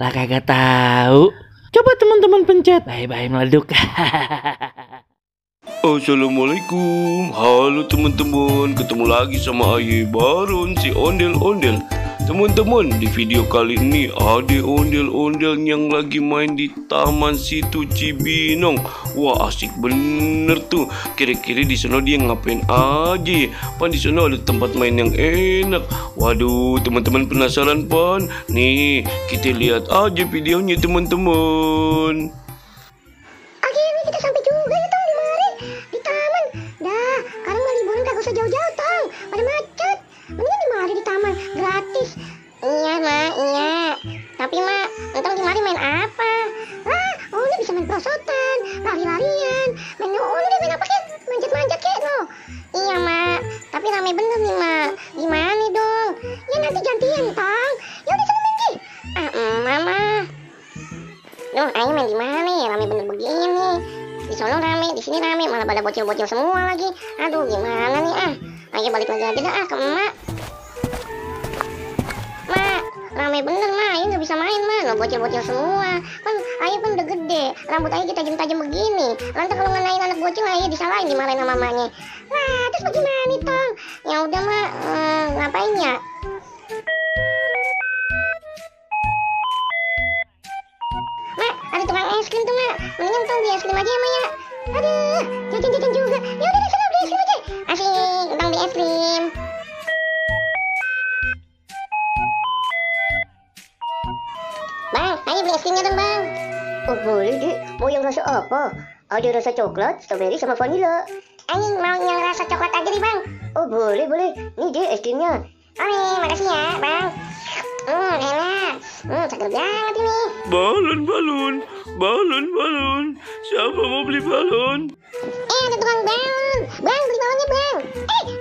Lah kagak tahu. Coba teman-teman pencet. Bye-bye meleduk. Assalamualaikum, halo teman-teman, ketemu lagi sama Aye Baron si ondel-ondel. Teman-teman, di video kali ini ada ondel-ondel yang lagi main di Taman Situ Cibinong. Wah, asik bener tuh. Kira-kira di sana dia ngapain aja? Pan di sana ada tempat main yang enak. Waduh, teman-teman penasaran pan? Nih, kita lihat aja videonya teman-teman. Akhirnya kita sampai juga ya Tong, di mari di taman. Dah, sekarang mah liburan kagak usah jauh-jauh Tong, pada macet. Mendingan di mari di taman, gratis. Iya mak, iya. Tapi mak, Entong di mari main apa? Ini bisa main perosotan, lari-larian. Main main apa kek? Manjat-manjat kek no. Iya mak, tapi rame bener nih mak. Gimana dong? Ya nanti gantian Tong. Ya udah sana main Ki. Mama. Duh, ayo main di mana nih? Rame bener begini. Di sono rame, di sini rame, malah pada bocil-bocil semua lagi. Aduh, gimana nih Ayo balik lagi aja dah ke emak. Mak, rame bener mak, ayo nggak bisa main mak. Lo bocil-bocil semua. Kan ayo kan udah gede, rambut ayo tajam-tajam begini. Lantas kalau ngenain anak bocil ayo disalahin, dimarahin sama mamanya. Nah, terus bagaimana nih Tong? Ya udah mak, ngapain ya? Mak, ada tukang es krim tuh mak. Mendingan Tong beli es krim aja ya mak ya. Aduh, jajan-jajan juga. Ya udah sana beli es krim aja. Asik, Tong beli es krim. Bang, ayo beli es krimnya dong bang. Oh boleh deh, mau yang rasa apa? Ada rasa coklat, strawberry sama vanila. Ayo mau yang rasa coklat aja nih bang. Oh boleh, nih deh es krimnya. Oke, makasih ya bang. Enak. Seger banget ini. Balon. Siapa mau beli balon? Ada tukang balon. Bang, beli balonnya bang.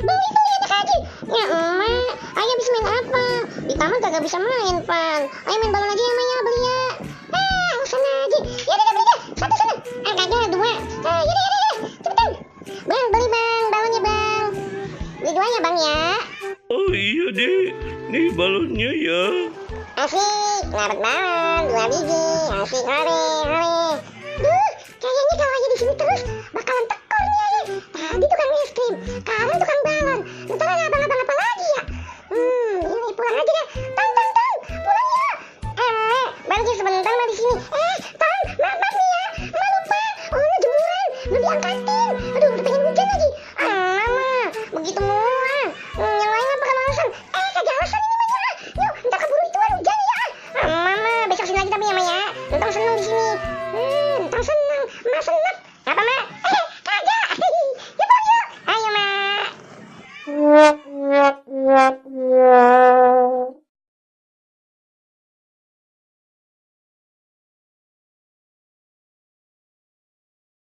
Beli enak aja. Ya emak, ayo bisa main apa? Di taman kagak bisa main pan. Ayo main balon aja ya emak ya, beli ya. Sana aja. Ya udah beli dah. Satu sana. Kagak dua. Yaudah. Cepetan. Bang, beli bang, balonnya bang. Beli dua ya bang ya. Oh iya deh, nih balonnya ya. Asik, dapat balon, 2 biji. Asik, hore. Duh, kayaknya kalau aja di sini terus bakalan tekor nih aja. Tadi tukang es krim, sekarang tukang